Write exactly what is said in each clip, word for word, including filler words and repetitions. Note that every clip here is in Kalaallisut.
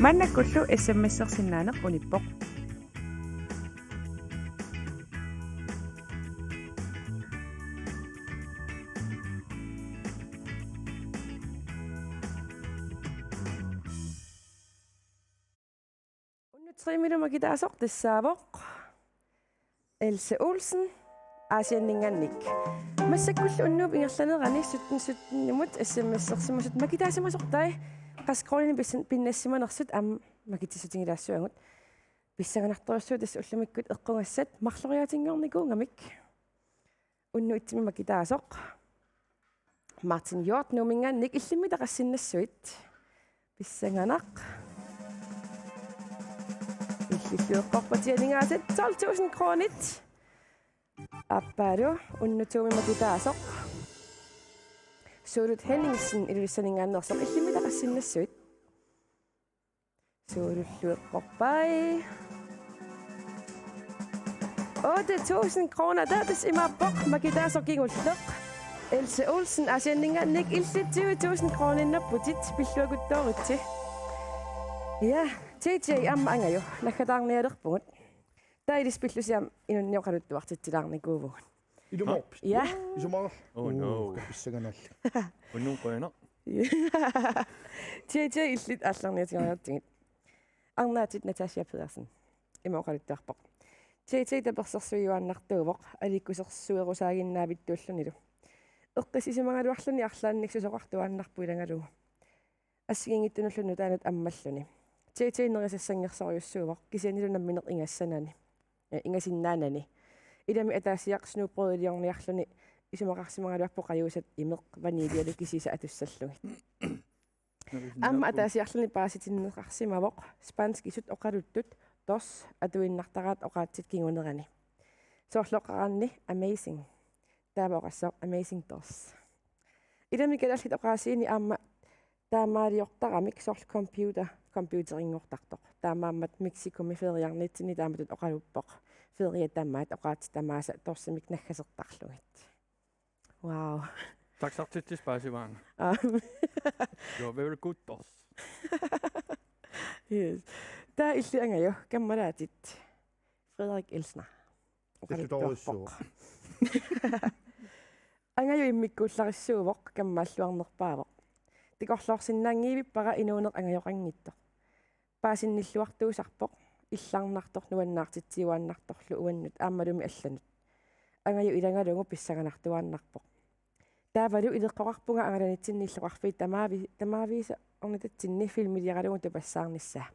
Maannakkullu S M S-ersinnaaneq unippoq. Unnuk tre-milu makitaasoq tassaavoq Else Olsen, Aasianninngaanniit. Massakkullu unnuup ingerlanerani sytten sytten-imut S M S-ersimasut makitaasimasortai, qassit koruuninik pissan-, pinnassimanersut aamma makitsissutigilaassavagut. Pissanganartorujussuuvoq tassa ullumikkut eqqugassat marloriaatinngornikuugamik. Unnuk et-imi makitaasoq Martin Hjort Nuumminngaanniit, illimmita qassinnassuit? Pissanganaq. Illillu eqqorpat tianigaasat tolv tusind kronit. Aappaalu unnuk to-mi makitaasoq Suulut Henningsen Ilulissaninngaanneersoq, illimmita qassinnassuit? Suulullu eqqorpai. Otte tusind kroner, taava tassa imaappoq makitaasoq kingulleq. Else Olsen, Aasianninngaanniit, illit tyve tusind kroninngorputit, pilluakuttooritsi. Ja, J J aamma Angajo, naggataarnialerpugut. Taava ilissi pillusi aamma inunnik oqaluttuartitsilaarnikuuvugut. Ilumoorpit? Ja. Isumaqarpoq. Oh, no. Uu, kapissanganarlu. Unnuk qujanaq. J J, illit aallarniutigeriartigit. Arnaatit Natasha Pedersen ima oqaluttuarpoq: J J tapersersuijuaannartuuvoq, aliikkusersuerusaaginnaavittuullunilu. Eqqissisimagaluarluni arlaannik susoqartuaannarpoq ilagalugu. Assigiinngitsunullu nutaanut ammalluni. J J nerisassanngorsorujussuuvoq, kisiannilu nammineq ingassanani. Eh, ingasinnaanani. Ilami ataasiaq snobrødiliorniarluni isumaqarsimagaluarpoq qajuusat imeq vaniljalu kisiisa atussallugit. Aamma ataasiarluni paasitinneqarsimavoq spanskisut oqaluttut dos atuinnartaraat oqaatsit kingunerani. Soorlu oqaraanni amazing. Taava oqassaaq amazing dos. Ilami kalaallit oqaasiini aamma taamaaliortaramik soorlu computer, computerinngortartoq. Taamaammat Mexicomi feriarnitsinni taamatut oqaluppoq. Ferie tamaat, oqaatsit tamaasa dorsimik naggasertarlugit. Wow. Taxartitsisut paasivaannga. Aa. You're very good, dos. Yes. Taava illit Angajo, kammalaatit. Frederik Elsner. Oqaluttuarpoq. Angajo immikkuullarissuuvoq, kammaalluarnerpaavoq. Takorloorsinnaanngivippara inuuneq angajoqanngitsoq. Paasinnilluartuusarpoq, illarnartoq nuannaartitsiuaannartorlu uannut aammalumi allanut. Angajo ilagalugu pissanganartuaannarpoq. Taavalu ileqqoqarpunga angalanitsinni illoqarfiit tamaavi-, tamaaviisa ornitatsinni filmiliaralugu tupassaarnissaa.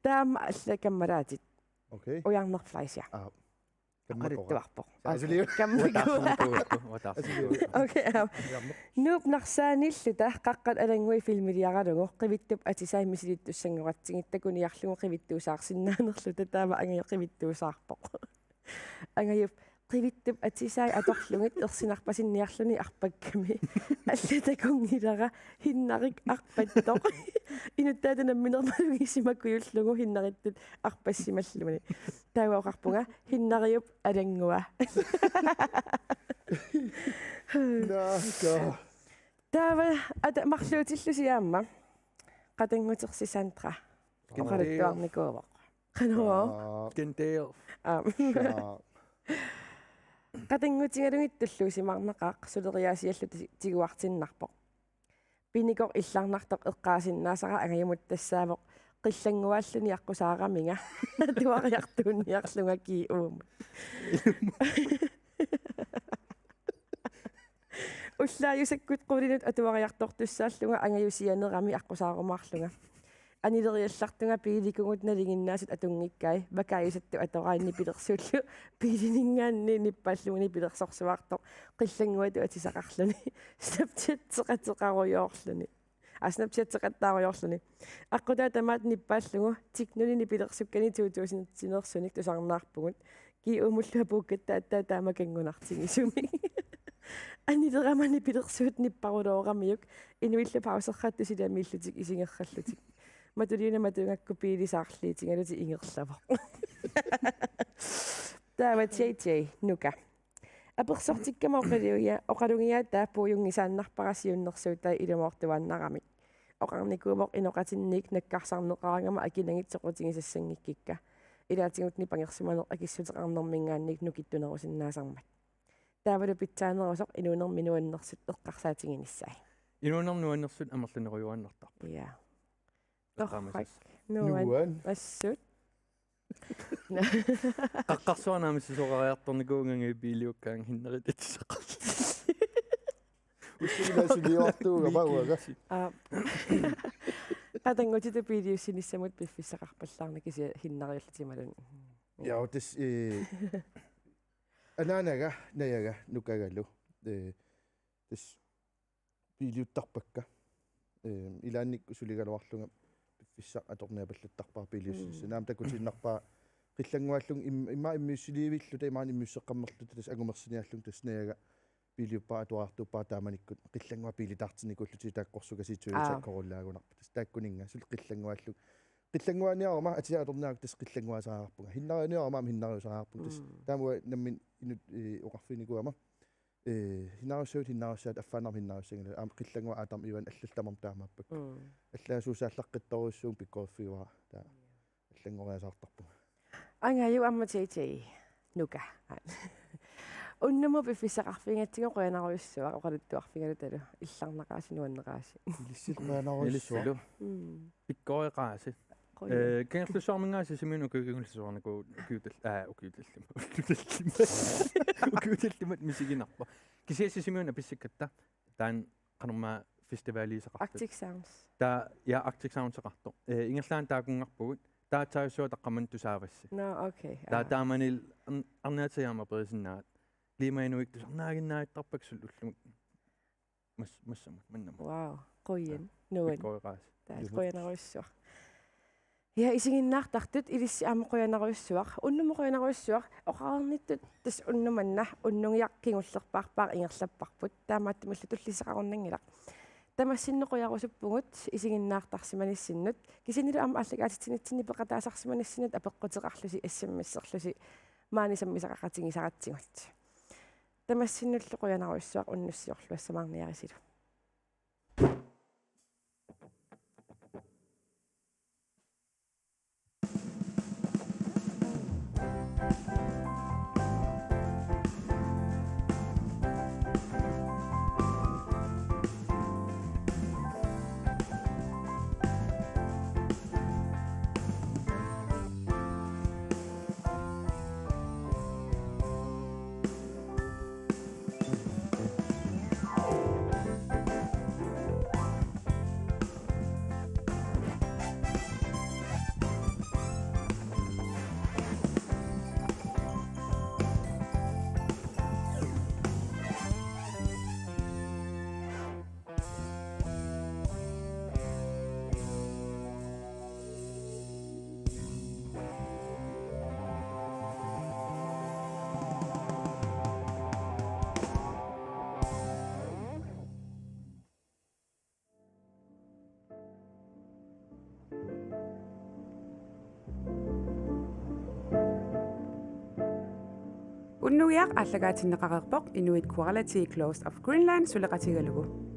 Taama allat kammalaatit. Okay. Ujarneq Fleischer. Aa. Kammakoq. Oqaluttuarpoq. Asuli. Okay, kammakoq. Uataarsuuku, uataarsuuku. Okay, aap. Ujarneq. Nuup narsaaniilluta Qaqqat Alanngui filmiliaralugu qivittup atisai misilittussanngoratsigit takuniarlugu qivittuusaarsinnaanerluta, taava Angajo qivittuusaarpoq. Angajup qivittup atisai atorlugit ersinarpasinniarluni arpakkami. Allat takunngilara Hinnarik arpattoq. Inuttaata nammineq malugisimagullugu Hinnarittut arpassimalluni. Taava oqarpunga Hinnariup Alanngua. Naaka. Taava ata marluutillusi aamma. Qatanngutersi Sandra. Sandra. Oqaluttuarnikuuvoq. Qanoq? Aa. Skandale. Aa. Shaa. Qatanngutigalugit tulluusimaarnaqaaq, suleriaasiallu ti-, tiguartinnarpoq. Pinikoq illarnartoq eqqaasinnaasara Angajumut tassaavoq qillannguaalluni aqqusaaraminga atuariartuunniarlunga G U-mut. Ullaajusakkut qulinut atuariartortussaallunga Angaju sianerami aqqusaarumaarlunga. Anileriallartunga biilikugut nalinginnaasut atunngikkai, vakaajusattut atoraanni pilersullu biilininngaanniit nippaalluguni pilersorsuartoq qillannguatut atisaqarluni. Snapchatseqateqarujoorluni. Aa, Snapchatseqattaarujoorluni. Aqqutaa tamaat nippaallugu teknonini pilersukkani to tusinditsinersunik tusarnaarpugut. G U-mullu apuukkatta aatsaat taama kanngunartigisumik. Anilerama nipilersuut nipparulooramiuk, inuillu pauserrattu silamiillutik isigerrallutik. Matuliuna matugakku biili saarliitigalutik ingerlavoq. Taava J J, Nuka. Apersortikkama oqalugia-, oqalugiaataa puiunngisaannarpara siunnersuutai ilumoortuaannaramik. Oqarnikuuvoq inoqatinniit nakkarsarneqaraangama akunannginnami soqutigisassanngikkikka. Ilaatigut nipangersimaneq akissuteqarnermiingaanniit nukittunerusinnaasarmat. Taavalu pitsaanerusoq inuunermi nuannersut eqqarsaatiginissaat. Inuunermi nuannersut amerlanerujuaannartarput. Ja. Eqqaamasassaq. Torrak. Nuan. Nuan. Assut. Qaqqarsuarnut aamma sisorariartornikuugami biiliukkaangat hinnerit atisaqarluni. Ussulaassuliortuugama uanga. Aa. Qatanngutitut biiliussinissamut piffissaqarpallaarnikuusi hinnariullutik imaluunniit. Ja, tassa, eh, anaanaga, najaga, Nukagalu. Eh, tassa biiliuttarpakka. Eh, ilaannikkut suligaluarlunga piffissaq atorniapallattarpara biiliussinissamut. Mm. Aamma takutiinnarpara qillannguaallunga im-, immaqa immiussiliivilluta, imaluunniit immiusseqqammerluta tassa angumersiniaallunga tassa najaga biiliuppara atuartuuppara taamanikkut qillannguaq biilitaartinnikuullutik taakku qorsukasiit Toyota Aa. Corollaagunarput. Tassa taakkuninnga suli qillannguaallunga. Qillannguaaniaruma atia atorniarukku tassa qillannguaasariaqarpunga. Hinnariuniaruma aamma hinnariusariaqarpunga. Tassa Mm. taama nammineq inut, eh, oqarfiginikuugama. Eh, hinnariussavat, hinnariussavat, affaannarmik hinnariussanngilaq. Aamma qillannguaq aatama ivan allallu tamarmik taamaappakka. Mm. Allaasuusaallaqqittorujussuuvunga pikkoriffigaara. Taava. Allanngoriasaartarpunga. Angaju aamma J J. Nuka. Unnummut piffissaqarfigigatsigu qujanarujussuaq oqaluttuarfigalutalu. Illarnaqaasi nuanneqaasi. Ilissi qujanarujussuaq. Ilissilu. Mm. Pikkoreqaasi. Qujan. Eh, Kangerlussuarminngaanniit Sisimiunut ukiut kingulliit sisornikuuvugut ukiut tal-, aa, ukiut tallimat. Ukiut tallimat. Ukiut tallimat misiginarpoq. Kisianni Sisimiunut apissikkatta taanna qanormaa festivaliusaqartut. Arctic Sounds. Taava, ja, Arctic Sounds-eqartoq. Eh, ingerlaannaq taakunngarpugut. Taava aatsaat taqqamani tusaavassi. Nå, okay. Taava Aa. taamani arn-, arniatigut aamma aperisinnaavatit. Lima Inuit tusarnaaginnaavittarpakka suli ullumikkut. Mas-, massamut, mannamut. Wow, qujan. Taava. Nuan. Pikkoreqaasi. Taava qujanarujussuaq. Ja, isiginnaartartut ilissi aamma qujanarujussuaq. Unnummut qujanarujussuaq. Oqarnittut tassa unnuk manna, unnugiaq kingullerpaarpaaq ingerlapparput. Taamaattumillu tullisaqarunnanngilaq. Tamassinnut qujarusuppugut isiginnaartarsimanissinnut. Kisiannilu aamma aallakaatitsinitsinni peqataasarsimanissinnut apeqquteqarlusi S M S-erlusi maani sammisaqaqatigisaratsigut. Tamassinnullu qujanarujussuaq unnussiorluassamaarniarisilu. Unnugiaq aallakaatinneqareerpoq Inuit Quality Clothes of Greenland suleqatigalugu.